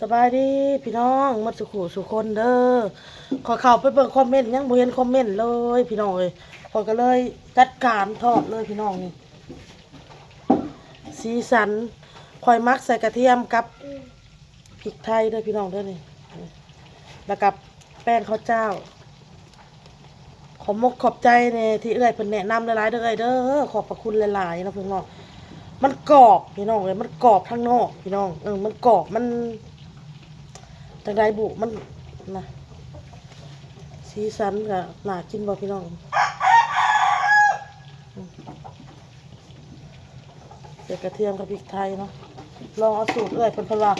ສະບາຍດີພີ່ນ້ອງໝົດສູ່ຄູ່ສູ່ຄົນເດີ. ຂ້ອຍເຂົ້າໄປເບິ່ງຄອມເມັນ ຍັງບໍ່ເຫັນຄອມເມັນເລີຍພີ່ນ້ອງເອີຍ. ຂ້ອຍກໍເລີຍຈັດການທອດເລີຍພີ່ນ້ອງ. ນີ້ສີສັນ ຂ້ອຍໝັກໃສ່ກະທຽມກັບພິກໄທເດີພີ່ນ້ອງເດີ. ນີ້ ແລ້ວກັບແປ້ງເຂົ້າຈ້າວ. ຂອບມົກຂອບໃຈແດ່ທີ່ເອື້ອຍເພິ່ນແນະນຳຫຼາຍໆເດີເອື້ອຍເດີ. ຂອບພະຄຸນຫຼາຍໆເນາະພີ່ນ້ອງ. ມັນກອບພີ່ນ້ອງເອີຍ ມັນກອບທາງນອກພີ່ນ້ອງ. ເອີ ມັນກອບ ມັນຈັ່ງໃດບຸ ມັນນະ. ສີສັນກໍໜ້າກິນບໍ່ພີ່ນ້ອງ? ໃສ່ກະທຽມກັບພິກໄທເນາະ. ລອງເອົາສູດເອື້ອຍເພິ່ນ ເພິ່ນວ່າ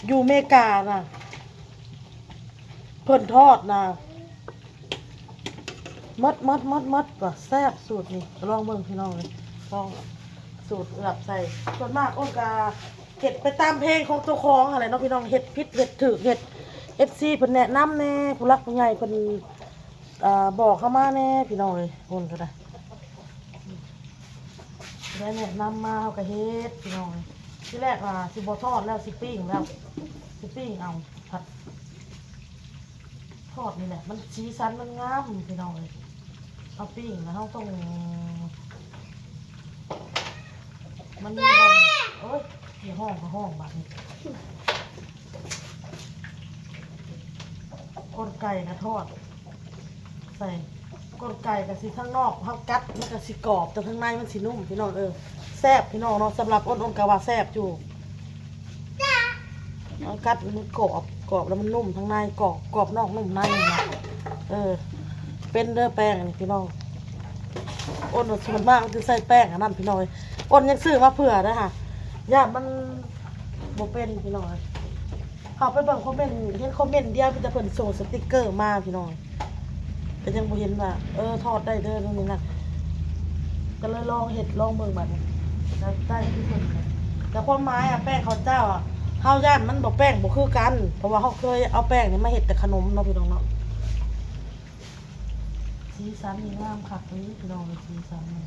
ຢູ່ເມການະ ເພິ່ນທອດນະ ໝົດ ໝົດ ໝົດ ໝົດ ວ່າແຊບສູດນີ້. ລອງເບິ່ງພີ່ນ້ອງເອີຍ ລອງສູດເອື້ອຍໃສ່. ສ່ວນມາກອ້ນກະເຮັດໄປຕາມເພງຂອງເຈົ້າຂອງຫັ້ນແຫຼະເນາະພີ່ນ້ອງ. ເຮັດຜິດເຮັດຖືກ ເຮັດ ເອັຟຊີ ເພິ່ນແນະນຳແດ່ ຜູ້ຫຼັກຜູ້ໃຫຍ່ເພິ່ນ ອ່າ ບອກເຮົາມາແດ່ພີ່ນ້ອງເອີຍ. ຄົນກໍໄດ້ ໄດ້ແນະນຳມາ ເຮົາກໍເຮັດພີ່ນ້ອງເອີຍ. ທີແລກວ່າຊິບໍ່ທອດແລ້ວ ຊິປີ້ງແລ້ວ ຊິປີ້ງເອົາ. ຜັດທອດນີ້ແຫຼະ ມັນສີສັນມັນງາມພີ່ນ້ອງເອີຍ. ເຮົາປີ້ງແລ້ວເຮົາຕ້ອງ ມັນມີບ່ອນ ໂອ້ຍ ຊິຮ້ອງກໍຮ້ອງບາດນີ້. ກົ້ນໄກ່ກໍທອດໃສ່ ກົ້ນໄກ່ກໍຊິ ທາງນອກເຮົາກັດມັນກໍຊິກອບ ແຕ່ທາງໃນມັນຊິນຸ້ມພີ່ນ້ອງເອີຍ. ແຊບພີ່ນ້ອງເນາະ. ສຳລັບອ້ນ ອ້ນກໍວ່າແຊບຢູ່. ເຮົາກັດມັນກອບ ກອບແລ້ວມັນນຸ້ມທາງໃນ ກອບ ກອບນອກນຸ້ມໃນນະ. ເອີ ເປັນເດີແປ້ງນີ້ພີ່ນ້ອງ. ອ້ນສ່ວນມາກມັນຈະໃສ່ແປ້ງອັນນັ້ນພີ່ນ້ອງເອີຍ. ອ້ນຍັງຊື້ມາເຜື່ອເດີຫະ ຢ້ານມັນບໍ່ເປັນພີ່ນ້ອງເອີຍ. ເຂົ້າໄປເບິ່ງຄອມເມັນ ເຫັນຄອມເມັນດຽວ ມີແຕ່ເພິ່ນສົ່ງສະຕິກເກີມາພີ່ນ້ອງ. ກໍຍັງບໍ່ເຫັນວ່າ ເອີ ທອດໄດ້ເດີ ໂນ່ນນີ້ນັ້ນ ກໍເລີຍລອງເຮັດ ລອງເບິ່ງບາດນີ້ ໄດ້ ໄດ້ຄືເພິ່ນ. ແຕ່ຄວາມໝາຍອະ ແປ້ງເຂົ້າເຈົ້າອະ ເຮົາຢ້ານມັນບໍ່ ແປ້ງບໍ່ຄືກັນ ເພາະວ່າເຮົາເຄີຍເອົາແປ້ງນີ້ມາເຮັດແຕ່ຂະໜົມເນາະພີ່ນ້ອງເນາະ. ສີສັນນີ້ງາມຄັກເລີຍພີ່ນ້ອງເອີຍ ສີສັນນີ້.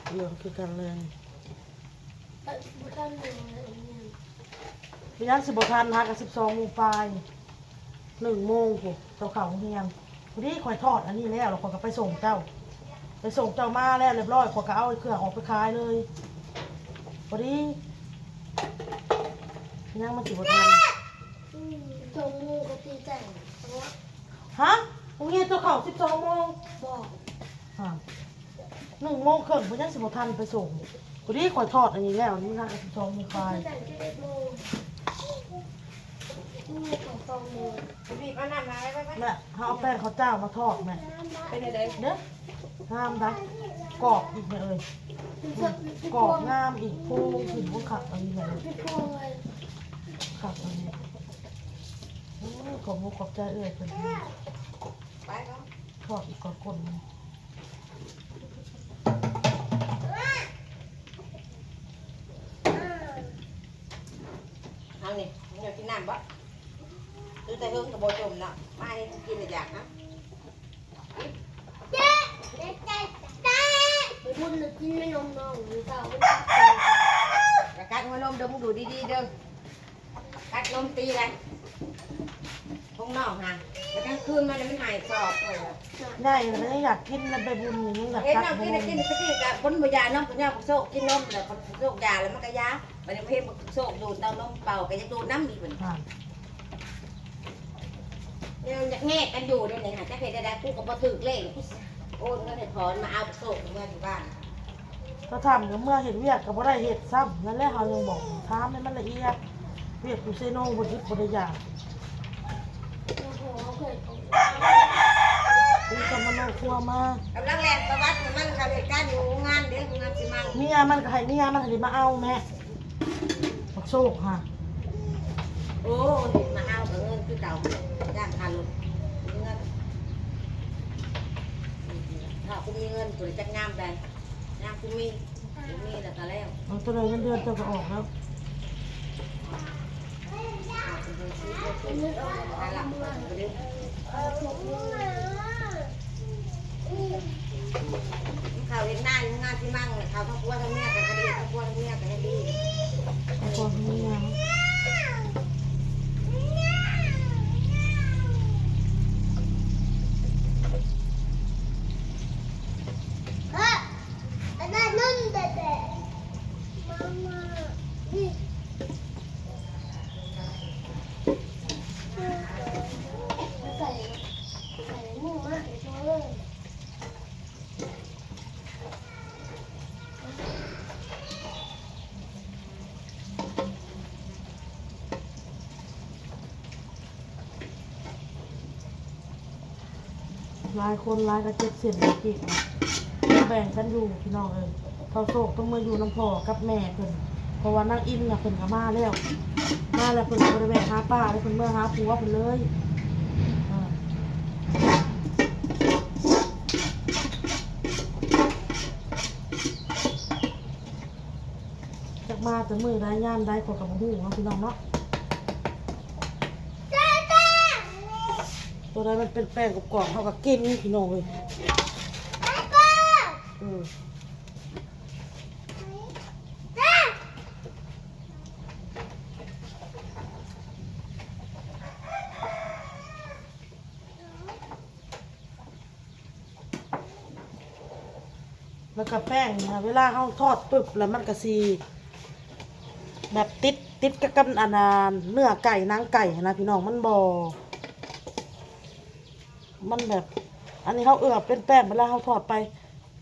ເຫຼືອງຄືກັນເລີຍ. ບໍ່ທັນເລີຍ ເປັນຫຍັງຊິບໍ່ທັນ ຫາກະສິບສອງໂມງປາຍ ໜຶ່ງໂມງພຸ້ນ ເຈົ້າເຂົ້າໂຮງຮຽນ. ພໍດີຂ້ອຍທອດອັນນີ້ແລ້ວ ແລ້ວຂ້ອຍກໍໄປສົ່ງເຈົ້າ ໄປສົ່ງເຈົ້າມາແລ້ວລຽບຮ້ອຍ ຂ້ອຍກໍເອົາເຄື່ອງອອກໄປຂາຍເລີຍ ພໍດີ. ເປັນຫຍັງມັນຊິບໍ່ທັນ? ອືມ ສອງໂມງກໍຕີແຈ້ງ. ຮະ? ໂຮງຮຽນເຈົ້າເຂົ້າສິບສອງໂມງ? ບໍ່. ຮະ? ໜຶ່ງໂມງເຄິ່ງ ເພິ່ນຍັງຊິບໍ່ທັນໄປສົ່ງ. ພໍດີຂ້ອຍທອດອັນນີ້ແລ້ວ ນີ້ຫາກະສິບສອງໂມງປາຍ. ແມ່ ເຮົາເອົາແປ້ງເຂົ້າຈ້າວມາທອດແມ່. ເປັນຈັ່ງໃດ? ເດ້ ງາມໃດ໋ ກອບອີກແມ່ເອີຍ ກອບງາມອີກ ໂພງຂຶ້ນ. ໂອ້ ຄັກອັນນີ້ແມ່ເອີຍ ຄັກອັນນີ້. ໂອ້ຍ ຂອບອົກຂອບໃຈເອື້ອຍເພິ່ນ ທອດອີກກ່ອນກົ້ນ. ເອົານີ້ ເຈົ້າກິນນ້ຳບໍ່? ຄືແຕ່ເຫິງກໍບໍ່ຈົ່ມເນາະ ມາໃຫ້ກິນລະຢາກນະ. ໄປບຸນລະກິນແມ່ນົມນ້ອງຢູ່ເກົ່າ. ກະກັດຫົວນົມເດີ ມຶງດູດີໆເດີ. ກັດນົມຕີໄດ໋ ຂອງນ້ອງຫາ ແລ້ວກາງຄືນມາແລ້ວມັນຫາຍສອບຂ້ອຍ. ໃຫຍ່ແລ້ວກໍຍັງຢາກກິນນະ ໄປບຸນນີ້ຍັງຢາກ ເຫັນນ້ອງກິນ ກິນຕະກີ້ກະຄົນບໍ່ຢາກນະ ຜູ້ຍາວຜູ້ໂຊກກິນນົມແລ້ວ ຄົນຜູ້ໂຊກຢາແລ້ວມັນກະຢາ. ບັດນີ້ມາເຫັນຜູ້ໂຊກດູດເຕົ້ານົມເປົ່າ ກະຢາກດູດນຳອີກບັດນີ້. ແນວຢາກແຍກກັນຢູ່ເດນີ້ຫາ ຈັກເຮັດແນວໃດ ກູກໍບໍ່ຖືກເລກ ກູໂອນເງິນໃຫ້ຖອນມາເອົາຜູ້ໂຊກເມືອຢູ່ບ້ານ. ກະຖາມ ເມືອເຮັດວຽກກໍບໍ່ໄດ້ເຮັດຊ້ຳ. ນັ້ນແຫຼະ ເຮົາຍັງບອກ ຖາມໃຫ້ມັນລະອຽດ ວຽກຢູ່ເຊໂນບໍ່ດິບບໍ່ໄດ້ຢາກ. ໂອ້ໂຫ ເຄີຍ ຄືສຳມະໂນຄົວມາ ກຳລັງແລ່ນປະຫວັດໃຫ້ມັນ ເຂົາເຮັດການຢູ່ໂຮງງານເດ້ ໂຮງງານຊີມັງ. ເມຍມັນກໍໃຫ້ເມຍມັນຫັ້ນມາເອົາແມະ. ໂຊກຫາ ໂອ້ຍ ມາເອົາກໍເງິນຄືເກົ່າ ຈ້າງຄ່າລົດ ມີເງິນ ຖ້າບໍ່ມີເງິນ ບໍ່ໄດ້ຈັກຍາມໃດ ຍາມກູມີ ບໍ່ມີແລ້ວກໍແລ້ວ ເອົາເທົ່າໃດເງິນເດືອນເຈົ້າກໍອອກແລ້ວ. ເຂົາເຮັດນາຢູ່ງານຊິມັງ ເຂົາທັງຜົວທັງເມຍກໍດີ ທັງຜົວທັງເມຍກໍຍັງດີ ທັງຜົວທັງເມຍ. ຫຼາຍຄົນຫຼາຍກໍເຈັບເສັ້ນເຈັບກີບນະ ແບ່ງກັນຢູ່ພີ່ນ້ອງເອີຍ. ເຖົ້າໂຊກຕ້ອງເມືອຢູ່ນຳພໍ່ກັບແມ່ເພິ່ນ ເພາະວ່ານາງອິນນະເພິ່ນກໍມາແລ້ວ ມາແລ້ວເພິ່ນກໍບໍ່ໄດ້ແວ່ຫາປ້າເດ້ ເພິ່ນເມືອຫາຜົວເພິ່ນເລີຍ ເອີ. ຈັກມາແຕ່ມື້ໃດຍາມໃດຂ້ອຍກໍບໍ່ຮູ້ເນາະ ພີ່ນ້ອງເນາະ. ຕົວໃດມັນເປັນແປ້ງກອບໆ ເຮົາກໍກິນພີ່ນ້ອງເອີຍ ເອີ. ແລ້ວກໍແປ້ງນີ້ນະ ເວລາເຮົາທອດປຶບແລ້ວມັນກໍຊິແບບຕິດ ຕິດກັບ ກັບອັນນ່າ ເນື້ອໄກ່ໜັງໄກ່ຫັ້ນນະພີ່ນ້ອງ ມັນບໍ່ ມັນແບບ ອັນນີ້ເຮົາເອືອເປັນແປ້ງ ເວລາເຮົາທອດໄປ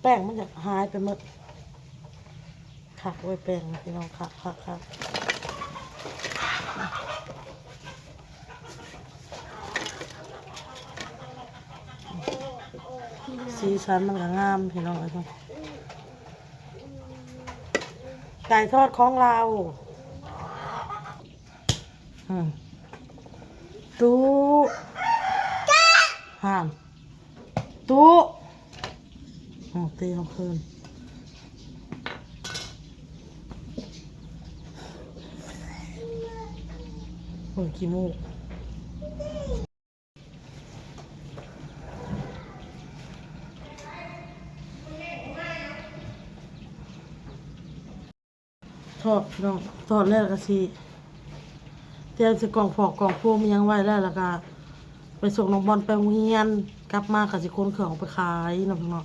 ແປ້ງມັນຈະຫາຍໄປໝົດ. ຄັກເວີຍແປ້ງນະພີ່ນ້ອງ ຄັກໆໆ ສີສັນມັນກໍງາມພີ່ນ້ອງເອີຍ ໄກ່ທອດຂອງລາວ ອືມ ຕູ້ ຫ້າມ ຕູ້ ອືມ ຕີເຮົາຄືນ ໂອ້ຍ ຂີ້ມູກ. ທອດພີ່ນ້ອງ ທອດແລ້ວກໍຊິຕຽມໃສ່ກ່ອງຟອກກ່ອງໂຟມອີ່ຫຍັງໄວ້ແລ້ວ ແລ້ວກໍໄປສົ່ງນ້ອງບອນໄປໂຮງຮຽນ ກັບມາກໍຊິຂົນເຄື່ອງອອກໄປຂາຍເນາະພີ່ນ້ອງ.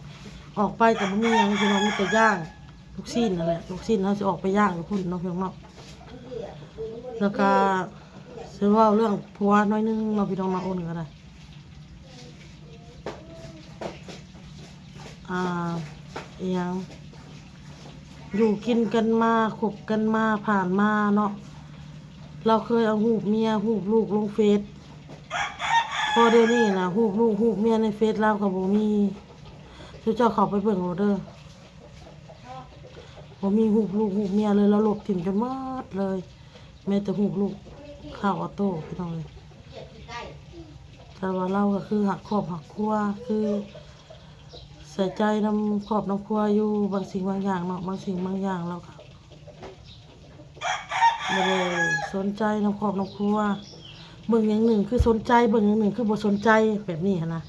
ອອກໄປກໍບໍ່ມີຫຍັງພີ່ນ້ອງ ມີແຕ່ຍ່າງລູກຊີ້ນນັ້ນແຫຼະ ລູກຊີ້ນເຮົາຊິອອກໄປຍ່າງຢູ່ພຸ້ນເນາະພີ່ນ້ອງເນາະ. ແລ້ວກໍຊິເວົ້າເລື່ອງຜົວໜ້ອຍໜຶ່ງເນາະພີ່ນ້ອງເນາະ ໂອນກໍໄດ້ ອ່າ ອີ່ຫຍັງ ຢູ່ກິນກັນມາ ຄົບກັນມາ ຜ່ານມາເນາະ ລາວເຄີຍເອົາຮູບເມຍ ຮູບລູກລົງເຟສ ພໍດຽວນີ້ນະ ຮູບລູກຮູບເມຍໃນເຟສລາວກໍບໍ່ມີ. ເຈົ້າເຂົ້າໄປເບິ່ງໂລດເດີ ບໍ່ມີຮູບລູກຮູບເມຍເລີຍ ລາວລົບຖິ້ມຈົນໝົດເລີຍ ແມ້ແຕ່ຮູບລູກ ຂ່າວອອໂຕ້ ພີ່ນ້ອງເອີຍ. ແຕ່ວ່າລາວກໍຄືຮັກຄອບຮັກຄົວ ຄືໃສ່ໃຈນຳຄອບນຳຄົວຢູ່ ບາງສິ່ງບາງຢ່າງເນາະ ບາງສິ່ງບາງຢ່າງລາວກໍບໍ່ໄດ້ສົນໃຈນຳຄອບນຳຄົວ ເບິ່ງຢ່າງໜຶ່ງຄືສົນໃຈ ເບິ່ງຢ່າງໜຶ່ງຄືບໍ່ສົນໃຈ ແບບນີ້ຫັ້ນນະ.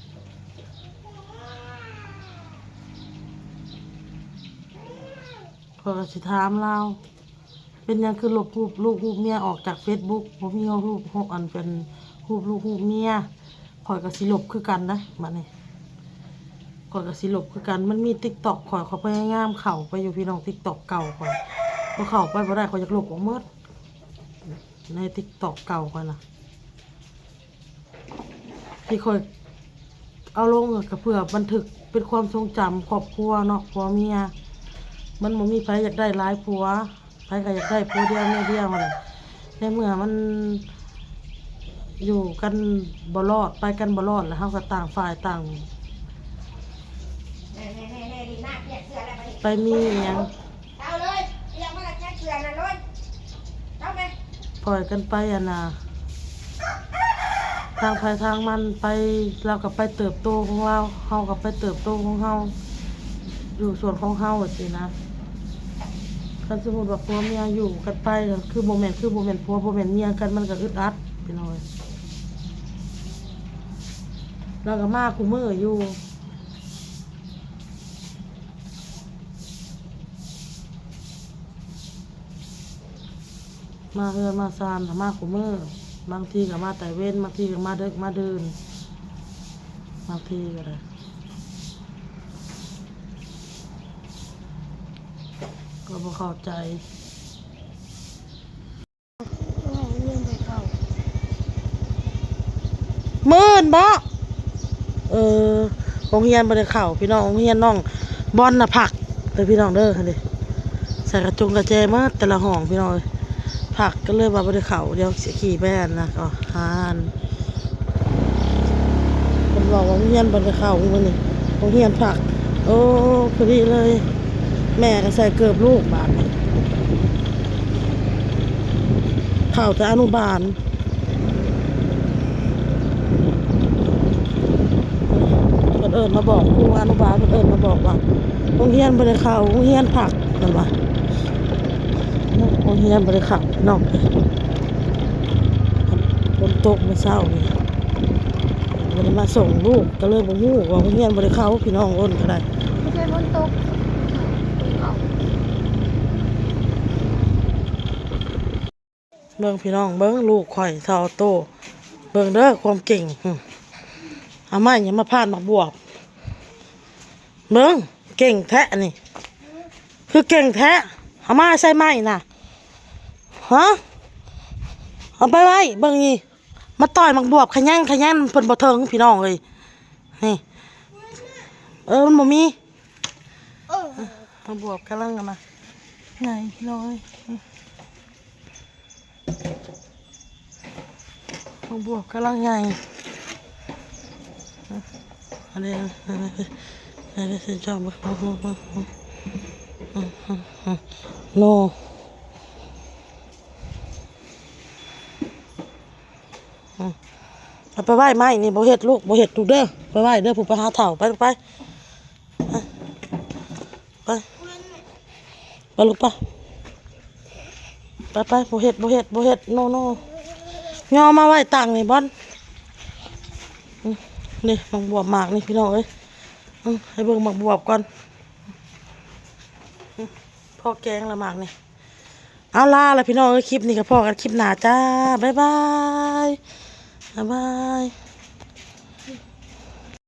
ຂ້ອຍກໍຊິຖາມລາວ ເປັນຫຍັງຄືລົບຮູບລູກຮູບເມຍອອກຈາກເຟສບຸກ ບໍ່ມີຮູບ ຮູບອັນເປັນຮູບລູກຮູບເມຍ. ຂ້ອຍກໍຊິລົບຄືກັນນະ ບັດນີ້ ຂ້ອຍກໍຊິລົບຄືກັນ. ມັນມີຕິກຕັອກຂ້ອຍ ຂ້ອຍພະຍາຍາມເຂົ້າໄປຢູ່ ພີ່ນ້ອງ ຕິກຕັອກເກົ່າຂ້ອຍ ກໍເຂົ້າໄປບໍ່ໄດ້ ຂ້ອຍຢາກລົບອອກໝົດໃນຕິກຕັອກເກົ່າຂ້ອຍນະ. ທີ່ຂ້ອຍເອົາລົງກໍເພື່ອບັນທຶກເປັນຄວາມຊົງຈຳຄອບຄົວເນາະ ຜົວເມຍ. ມັນບໍ່ມີໃຜຢາກໄດ້ຫຼາຍຜົວ ໃຜກໍຢາກໄດ້ຜົວດຽວເມຍດຽວຫັ້ນແຫຼະ. ໃນເມື່ອມັນຢູ່ກັນບໍ່ລອດ ໄປກັນບໍ່ລອດ ແລ້ວເຮົາກໍຕ່າງຝ່າຍຕ່າງໄປມີອີ່ຫຍັງ ເອົາເລີຍ ເອົາມາລະແຈກເສື້ອນະ ໂລຍ ເອົາແມ່. ປ່ອຍກັນໄປ ອັນນ່າ ທາງໃຜທາງມັນໄປ, ລາວກໍໄປເຕີບໂຕຂອງລາວ, ເຮົາກໍໄປເຕີບໂຕຂອງເຮົາ ຢູ່ສວນຂອງເຮົາ ຈັ່ງຊີ້ນະ. ຄັນສົມມຸດວ່າຜົວເມຍຢູ່ກັນໄປ ກໍຄືບໍ່ແມ່ນ ຄືບໍ່ແມ່ນຜົວບໍ່ແມ່ນເມຍກັນ ມັນກໍອຶດອັດ ພີ່ນ້ອງເອີຍ. ລາວກໍມາຄູ່ມື້ຢູ່ ມາເຮືອນມາຊານ ມາຄູ່ມື້, ບາງທີກໍມາແຕ່ເວັນ, ບາງທີກໍມາເດິກມາດື່ນ, ບາງທີກໍໄດ້ ກໍບໍ່ເຂົ້າໃຈ. ມື້ອື່ນບໍ? ເອີ ໂຮງຮຽນບໍ່ໄດ້ເຂົ້າພີ່ນ້ອງ, ໂຮງຮຽນນ້ອງບອນນະພັກເດີພີ່ນ້ອງເດີ. ຫັ້ນເດ ໃສ່ກະຈົງກະແຈໝົດແຕ່ລະຫ້ອງພີ່ນ້ອງເອີຍ, ພັກກໍເລີຍວ່າບໍ່ໄດ້ເຂົ້າ. ດຽວຊິຂີ່ໄປອັນນະ ກໍຫາອັນ ເພິ່ນບອກວ່າໂຮງຮຽນບໍ່ໄດ້ເຂົ້າມື້ນີ້ ໂຮງຮຽນພັກ. ໂອ້ ພໍດີເລີຍ ແມ່ກໍໃສ່ເກີບລູກບາດນີ້ ເຂົ້າແຕ່ອະນຸບານ. ເພິ່ນເອີ້ນມາບອກ ຄູອະນຸບານເພິ່ນເອີ້ນມາບອກວ່າ ໂຮງຮຽນບໍ່ໄດ້ເຂົ້າ ໂຮງຮຽນພັກ ເພິ່ນວ່າ ໂຮງຮຽນບໍ່ໄດ້ເຂົ້າ ພີ່ນ້ອງ. ຝົນຕົກມື້ເຊົ້ານີ້ ບໍ່ໄດ້ມາສົ່ງລູກ ກໍເລີຍບໍ່ຮູ້ວ່າໂຮງຮຽນບໍ່ໄດ້ເຂົ້າ ພີ່ນ້ອງ. ໂອ້ນກໍໄດ້ ບໍ່ໃຊ່ຝົນຕົກ ເບິ່ງພີ່ນ້ອງ ເບິ່ງລູກຂ້ອຍເທົ່າໂຕ ເບິ່ງເດີຄວາມເກັ່ງ. ຫຶ ເອົາໄມ້ຫຍັງມາຟາດໝາກບວບ ເບິ່ງ ເກັ່ງແທ້ນີ້ ຄືເກັ່ງແທ້. ເອົາມາໃສ່ໄມ້ນະ ຫະ ເອົາໄປໄວ້ເບິ່ງນີ້ ມາຕ່ອຍໝາກບວບຂະແຍງຂະແຍງ ເພິ່ນບໍ່ເຖິງ ພີ່ນ້ອງເອີຍ. ນີ້ ເອີ ມັນບໍ່ມີ ເອີ ໝາກບວບກຳລັງ ອັນນະ ໃຫຍ່ພີ່ນ້ອງເອີຍ. ໝາກບວບກຳລັງໃຫຍ່ ອັນນີ້ ອັນນີ້ ອັນນີ້ ເຈົ້າເບິ່ງ ໂນ ເອົາໄປໄວ້ໄມ້ນີ້ ບໍ່ເຮັດລູກ ບໍ່ເຮັດລູກເດີ ໄປໄວ້ເດີ ຜູ້ໄປຫາເຖົ້າ ໄປລູກໄປ ໄປ ໄປລູກໄປ ໄປ ໄປ ບໍ່ເຮັດ ບໍ່ເຮັດ ບໍ່ເຮັດ ໂນ ໂນ ຍໍມາໄວ້ຕັ່ງນີ້ບອນ ອືມ ນີ້ໝາກບວບໝາກນີ້ພີ່ນ້ອງເອີຍ ອືມ ໃຫ້ເບິ່ງໝາກບວບກ່ອນ ອືມ ພໍແກງລະໝາກນີ້. ເອົາ ລາລະພີ່ນ້ອງເອີຍ ຄລິບນີ້ກໍພໍ້ກັນຄລິບໜ້າຈ້າ ບາຍບາຍ ບາຍບາຍ.